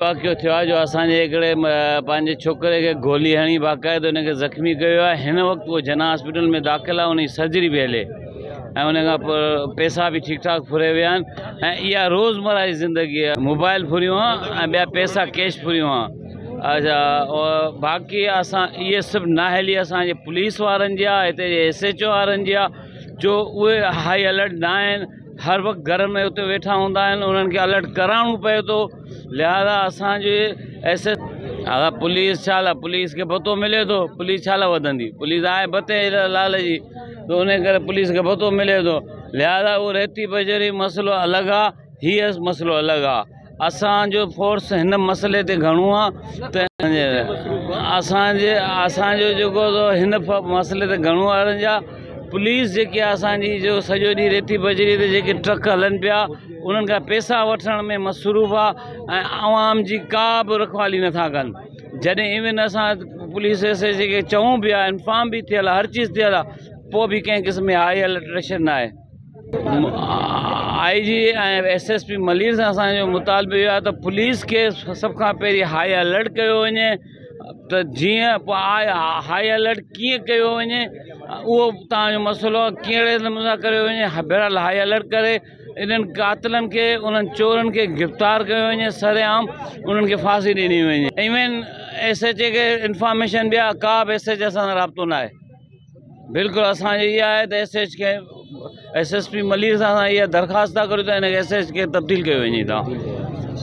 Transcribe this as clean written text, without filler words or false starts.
واقعو ٿيو آهي جو اسان جي هڪڙي پنهنجي ڇوڪري کي گولي هڻي باقاعده ان کي زخمي ڪيو آهي. هن وقت اهو جناح هاسپيٽل ۾ داخل آهي، ان جي سرجري به هلي ۽ ان کان پوء پئسا به ٺيڪ ٺاڪ ڦري ويا آهن ۽ اها روزمره جي زندگي آهي. موبائل ڦريون آهن ۽ ٻيا پئسا ڪيش ڦريون آهن. اڇا باقي اسان اهي سڀ نااهلي اسان جي پوليس وارن جي آهي، هتي جي ايس ايڇ او وارن جي آهي جو اهي هائي الرٽ نه آهن. هر وقت گهر ۾ اتي ويٺا هوندا آهن، انهن کي الرٽ ڪرائڻو پئي ٿو. لهذا اسان جي ايس ايس اگر پوليس ڇا لاء پوليس کي ڀتو ملي ٿو، پوليس ڇا لاء وڌندي؟ پوليس آهي ڀتي لال جي، ته ان ڪري پوليس کي ڀتو ملي ٿو. لهذا اهو ريتي بجري مسئلو الڳ آ، هي مسئلو الڳ آ. اسان جو فورس هن مسئلي تي گهڻو آ ته اسان جي اسان جو جيڪو هن مسئلي تي گهڻو آ. جا پوليس جيڪي آ اسان جي جو سڄو ڏينهن ريتي بجري تي جيڪي ٽرڪ هلن پيا انهن کان پئسا وٺڻ ۾ مصروف آ ۽ عوام جي ڪا به رکوالي نٿا ڪن. جڏهن ايون اسان پوليس ايس ايڇ کي چئون پيا، انفارم به ٿيل آ، هر چيز ٿيل آ، پوء به ڪنهن قسم جي هائي الرٽ نه آهي. I G ۽ S S P Malir سان اسان جو مطالبو اهو آهي ته پوليس کي سڀ کان پهرين هائي الرٽ ڪيو وڃي ته جيئن هائي الرٽ ڪيئن ڪيو وڃي اهو توهان جو مسئلو آهي، ڪهڙي نموني سان ڪيو وڃي. بهرحال هائي الرٽ ڪري انهن قاتلن کي، انهن چورن کي گرفتار ڪيو وڃي، سرعام انهن کي ڦاسي ڏني وڃي. ايون ايس ايڇ اي کي انفارميشن ڏيا، ڪا به ايس ايڇ اسان سان رابطو نه آهي. بلڪل اسان جي اها آهي ته ايس ايڇ کي ايس ايس پي ملير سان اسان اها درخواست ٿا ڪريون ته ان ايس ايڇ کي تبديل ڪيو وڃي. ٿا